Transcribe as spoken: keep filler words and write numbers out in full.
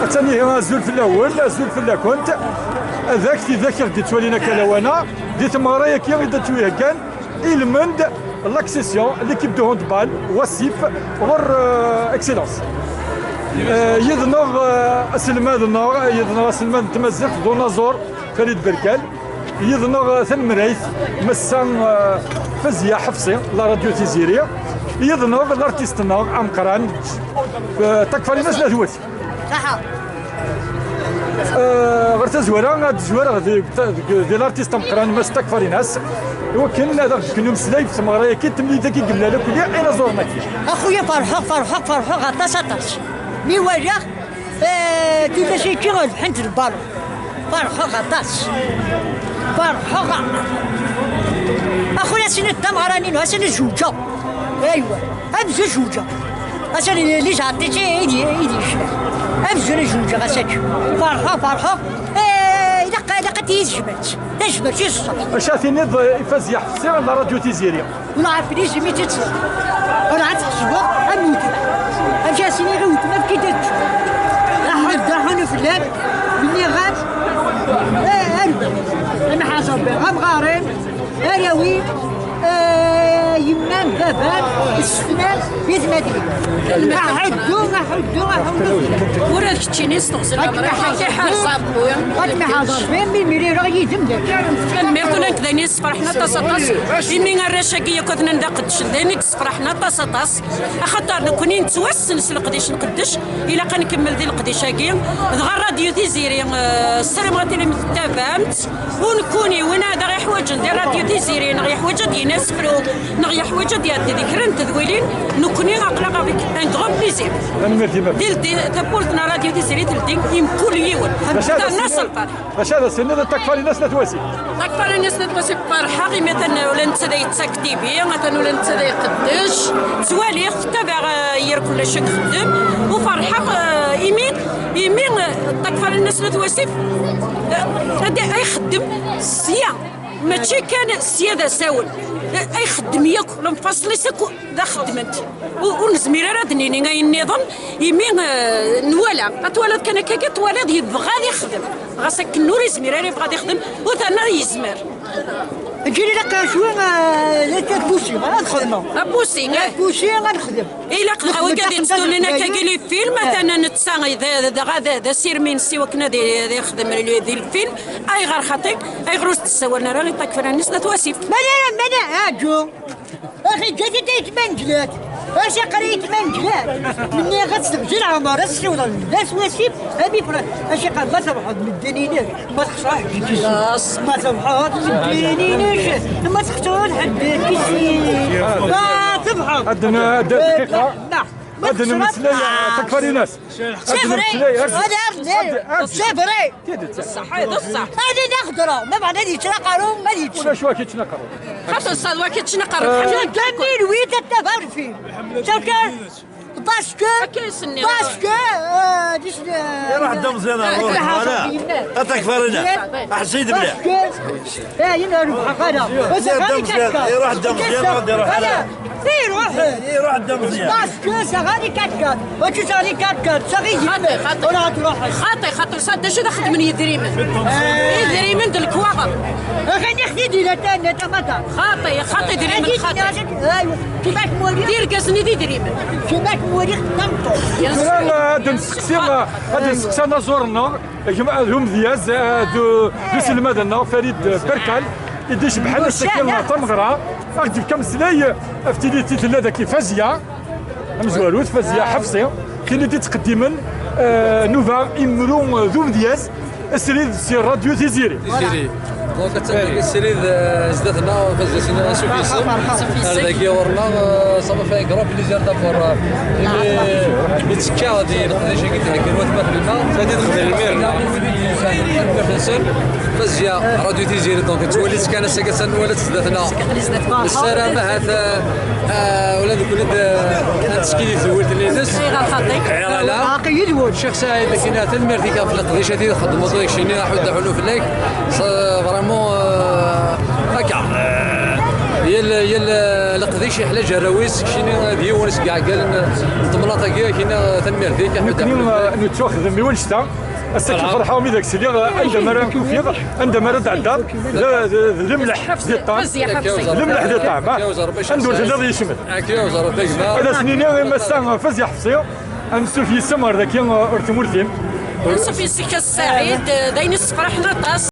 Sani, azul fell-awen, azul fell-akent. Ad ak tidak i ɣ-d-ittwalin akka lawana, di tmeɣra-yaki i d-ttwiheggan ilmend l'accession, l'équipe de handball, Wasif, ɣur, euh, Excellence. Euh, yid-neɣ, euh, aselmad-nneɣ, yid-neɣ aselmad n tmaziɣt d unaẓur, Farid Berkal. Yid-neɣ, euh, tanemrayt, massa, euh, Fazia Ḥefṣi, la radio Tiziri. Yid-neɣ l'artiste-nneɣ ameqqran, euh, Takfarinas n At Wasi. Saḥa. Eh, ɣer tazwara, ad zwareɣ di, di, di l'artiste ameqqran, Mass Takfarinas, i wakken ad aɣ-d-fken umeslay deg tmeɣra-agi, d temlilit-agi yellan akk i inaẓuren-agi. Axuya, ferḥeɣ, ferḥeɣ, ferḥeɣ aṭas, aṭas. Mi walaɣ, eh, tullas-agi rebḥent lbalu. Ferḥeɣ aṭas. Ferḥeɣ. Axuya, ass-nni d tameɣra-nni, ass-nni zewǧeɣ. Aywa, amzun zewǧeɣ. Ass-a, les artistes i d-, i d-yecna. Amzun ad zewǧeɣ ass-agi. Ferḥeɣ, ferḥeɣ. Eh, ilaq, ilaq ad iyi-tejmemt. Tajmemt i ṣṣeḥ. Acu ara tiniḍ, eh, i Fazya Ḥefṣi n la radio Tiziri? Ur ɛarfen isem-is. Ur ɛad tḥesbeḍ am weltma. Amek ara s-iniɣ i weltma, efk-iyi-d ad ččeɣ. Aḥud, aḥunu fell-am. Nniɣ-as, eh, arwi. Amḥaz Rebbi, amɣar-im. Arawi, eh, yemma-m, baba-m, ssefna-m, yetmaten. Aḥuddu, aḥuddu, aḥuddu. Ula d keččini s teɣzi n Akken leɛmer-ik, aḥuddu. Iḥaz Rebbi. Akken aḥaz Rebbi, mi mirireɣ yid-m d akken. Tanemmirt, ula nekk d ayen yessefraḥen aṭas, aṭas. Imi arrac-agi yakk atnan d aqeddcen, d ayen i yessefraḥen aṭas, aṭas. Axaṭer nekkni nettwassen s leqdic nqeddec, ilaq ad nkemmel di leqdic-agi. Dɣa Radyu Tiziri, eh, ssarameɣ ad tilim tettabaɛem-tt. U nekkuni, win ad aɣ-iḥwaǧen di Radyu Tiziri, neɣ yeḥwaǧ ad d-yini asefru, neɣ yeḥwaǧ ad d-iɛeddi di kra n tedwilin, nekkni aql-aɣ avec un grand plaisir. Tanemmirt i baba. Teldi, tawwurt n Radyu Tiziri teldi i mkul yiwen. Maca d ass-nni, maca d ass-nni d Takfarinas n At Wasif. Takfarinas n At Wasif, ferḥeɣ imi atan ula netta d ay yettaktibi, atan ula netta d ay iqeddec. Ttwaliɣ, ttabaɛeɣ, eh, yir kullec i ixeddem, u ferḥeɣ, eh, imi, imi, eh, Takfarinas n At Wasif, eh, ad, ay ixeddem sya, mačči kan sya d asawen, eh, ay ixeddem yakk, lemfaṣel-is akk d axeddment. U-, ur nezmir ara ad d-nini ayen nniḍen, imi, eh, nwala, ad twaliḍ kan akka, ad twaliḍ yebɣa ad ixdem. Ɣas akken ur izmir ara yebɣa ad ixdem, u terna yezmer. Ǧili laqac wi, eh, la tbusi, ad xedmeɣ. Abusi, eh. Abusi, ad nexdem. Ilaq dɣa wigad yettdunin akkagi les films, atan netta d, d, dɣa d, d asirem-ines i wakken ad i-, ad ixdem li-, di lfilm. Ayɣer xaṭi? Ayɣer ur s-d-ssawalen ara i Takfarinas n At Wasif? Mani, mani, aǧu. Axi, ǧǧet-it i yetmaneglat. Acu aqra i yetmaneglat? Nniɣ ad s-tebji leɛmer, ad s-ssiwḍen d At Wasif, ad ifren. Acu aqra ma trebḥeḍ medden-inek, ma texṣer ḥeǧǧet-is. Ma trebḥeḍ medden-inek, ma texṣer ḥeǧǧet-is. Ma trebḥeḍ. Ad n-, ad d-, dqiqa. Ma, ma ad texṣer, nmeslay, ah, Takfarinas. C'est vrai. Ad nmeslay, ad, ad, ad, c'est vrai. Tidet. D ṣṣeḥ, d ṣṣeḥ. Ad d-nehder, ma bɣan ad yettnaqaru, ma ad yečč. Ulac wa k-yettnaqaru. Xaṭer ṣṣad wa k-yettnaqaru. Euh, tḥemmel deux mille huit ad tabar fi. Parce que, parce que, euh, dis-, euh, يروح الدم زين، آه، يروح. آه، تكفى لنا. أحسيد بلا. Parce que, آه، ينهار الحق هذا. يروح الدم زين، يروح الدم زين، هذا يروح على. Iruḥ. Iruḥ dda Meẓyan. Parce que ça va les quatre quatre. Mačči ça les quatre quatre, ça va. Xaṭi, xaṭi. Ur ɣ-truḥ. Xaṭi, xaṭi, ça déjà d axedmen yedrimen. Yedrimen d lekwaɣeḍ. Ɣini xdidi la tane tamata. Xaṭi, xaṭi, idrimen, xaṭi. Aywa, kifak mwaliɣ. D irgazen i d idrimen. Kifak mwaliɣ tameṭṭut. Tura, ad nseqsi, ad nseqsi anaẓur-nneɣ. Gma d umedyaz, eh, d, d uselmad-nneɣ Farid Berkal, i d-icebḥen ass-agi tameɣra, ad ɣ-d-yefk ameslay ɣef tillit i tella dagi Fazya, tamezwarut, Fazya Ḥefṣi, tillit i ttqeddimen, eh, nnuba, imru, eh, d umedyaz, srid si Radyu Tiziri. Tiziri. Donc, ad tafeḍ srid, eh, zdat-neɣ, Fazya Sina Sufisem. Ar dagi ɣur-neɣ, eh, ça me fait un grand plaisir d'abord, eh, imi yettekka di leqdic-agi d-heggan watmaten-nneɣ. Fazya, Radyu Tiziri, donc, nettwali-tt kan ass-agi, attan nwala-tt zdat-neɣ. Nessaram ahat, eh, eh, ula d nekkni d, eh, ad teski di tewwilt-nni-ines. Ayɣer xaṭi? Ayɣer ala? Aql-i yid-wen. Ccix Saɛid, akken tanemmirt-ik ɣef leqdic-ati txeddmeḍ, deg-s-nni aḥuddu aḥunu fell-ak. S-, vraiment, eh, akka, eh, yal, yal, eh, Leqdic iḥla jerraw-is, keččini d yiwen seg iɛeggalen n temnaḍt-agi, kini tanemmirt-ik, Ḥmed. Nekkni, eh, nettwaxdem i wannect-a. Ass-agi ferḥeɣ mi d ak-sliɣ, eh, anda mi ara k-ufiɣ, anda mi ara d-tɛeddaḍ, d, d, d lemleḥ di ṭṭɛam. Lemleḥ di ṭṭɛam, ah. Anda ur telliḍ yecmet. Ad as-nini i massa Fazya Ḥefṣi, ansuf yes-m ɣer dagi, eh, ɣer tmurt-im. Ansuf yes-k a Saɛid, d ayen yessefraḥen aṭas.